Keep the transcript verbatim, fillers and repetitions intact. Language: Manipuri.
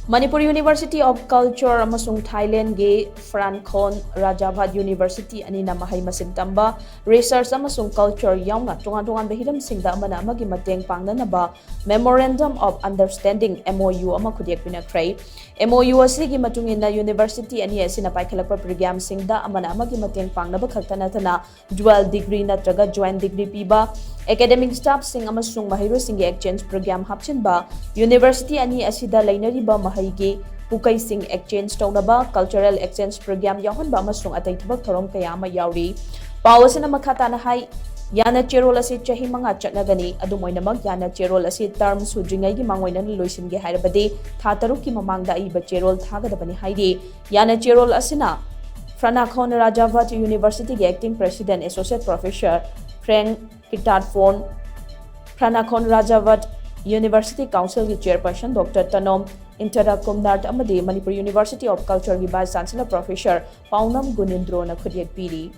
Manipur University of Culture ꯑꯃꯁꯨꯡ ꯊꯥꯏꯂꯦꯟꯒꯤ ꯐ꯭ꯔꯥꯟꯈꯣꯟ ꯔꯥꯖꯥꯚꯥꯠ University ꯑꯅꯤꯅ ꯃꯍꯩ ꯃꯁꯤꯡ ꯇꯝꯕ, research ꯑꯃꯁꯨꯡ culture ꯌꯥꯎꯅ ꯇꯣꯉꯥꯟ ꯇꯣꯉꯥꯟꯕ ꯍꯤꯔꯝꯁꯤꯡꯗ ꯑꯃꯅ ꯑꯃꯒꯤ ꯃꯇꯦꯡ ꯄꯥꯡꯅꯅꯕ Memorandum of Understanding, M O U, ꯑꯃ ꯈꯨꯗꯦꯛ ꯄꯤꯅꯈ꯭ꯔꯦ꯫ M O U ꯑꯁꯤꯒꯤ ꯃꯇꯨꯡ ꯏꯟꯅ university ꯑꯅꯤ ꯑꯁꯤꯅ ꯄꯥꯏꯈꯠꯂꯛꯄ ꯄ꯭ꯔꯣꯒ꯭ꯔꯥꯝꯁꯤꯡꯗ ꯑꯃꯅ ꯑꯃꯒꯤ ꯃꯇꯦꯡ ꯄꯥꯡꯅꯕ ꯈꯛꯇ ꯅꯠꯇꯅ dual degree ꯅꯠꯇ꯭ꯔꯒ joint degree ꯄꯤꯕ, academic staffꯁꯤꯡ ꯑꯃꯁꯨꯡ ꯃꯍꯩꯔꯣꯏꯁꯤꯡꯒꯤ exchange program ꯍꯥꯞꯆꯤꯟꯕ, university ꯑꯅꯤ ꯑꯁꯤꯗ ꯂꯩꯅꯔꯤꯕ ꯃꯍꯩꯒꯤ ꯄꯨꯀꯩꯁꯤꯡ exchange ꯇꯧꯅꯕ, cultural exchange program ꯌꯥꯎꯍꯟꯕ ꯑꯃꯁꯨꯡ ꯑꯇꯩ ꯊꯕꯛ ꯊꯧꯔꯝ ꯀꯌꯥ ꯑꯃ ꯌꯥꯎꯔꯤ꯫ ꯄꯥꯎ ꯑꯁꯤꯅ ꯃꯈꯥ ꯇꯥꯅ ꯍꯥꯏ, ꯌꯥꯅ ꯆꯦꯔꯣꯜ ꯑꯁꯤ ꯆꯍꯤ ꯃꯉꯥ ꯆꯠꯅꯒꯅꯤ꯫ ꯑꯗꯨꯝ ꯑꯣꯏꯅꯃꯛ, ꯌꯥꯅ ꯆꯦꯔꯣꯜ ꯑꯁꯤ term ꯁꯨꯗ꯭ꯔꯤꯉꯩꯒꯤ ꯃꯥꯡꯑꯣꯏꯅꯅ ꯂꯣꯏꯁꯤꯟꯒꯦ ꯍꯥꯏꯔꯕꯗꯤ ꯊꯥ ꯇꯔꯨꯛꯀꯤ ꯃꯃꯥꯡꯗ ꯑꯏꯕ ꯆꯦꯔꯣꯜ ꯊꯥꯒꯗꯕꯅꯤ ꯍꯥꯏꯔꯤ꯫ ꯌꯥꯅ ꯆꯦꯔꯣꯜ ꯑꯁꯤꯅ ꯐ꯭ꯔꯅꯥꯈꯣꯟ ꯔꯥꯖꯥꯚꯠ Universityꯒꯤ acting president, associate professor Frank Kitadphone, ꯐ꯭ꯔꯅꯥꯈꯣꯟ ꯔꯥꯖꯥꯚꯠ University Councilꯒꯤ chairperson Doctor Tanom Interakumnart ꯑꯃꯗꯤ Manipur University of Cultureꯒꯤ vice chancellor professor ꯄꯥꯎꯅꯝ ꯒꯨꯅꯤꯟꯗ꯭ꯔꯣꯅ ꯈꯨꯠꯌꯦꯛ ꯄꯤꯔꯤ꯫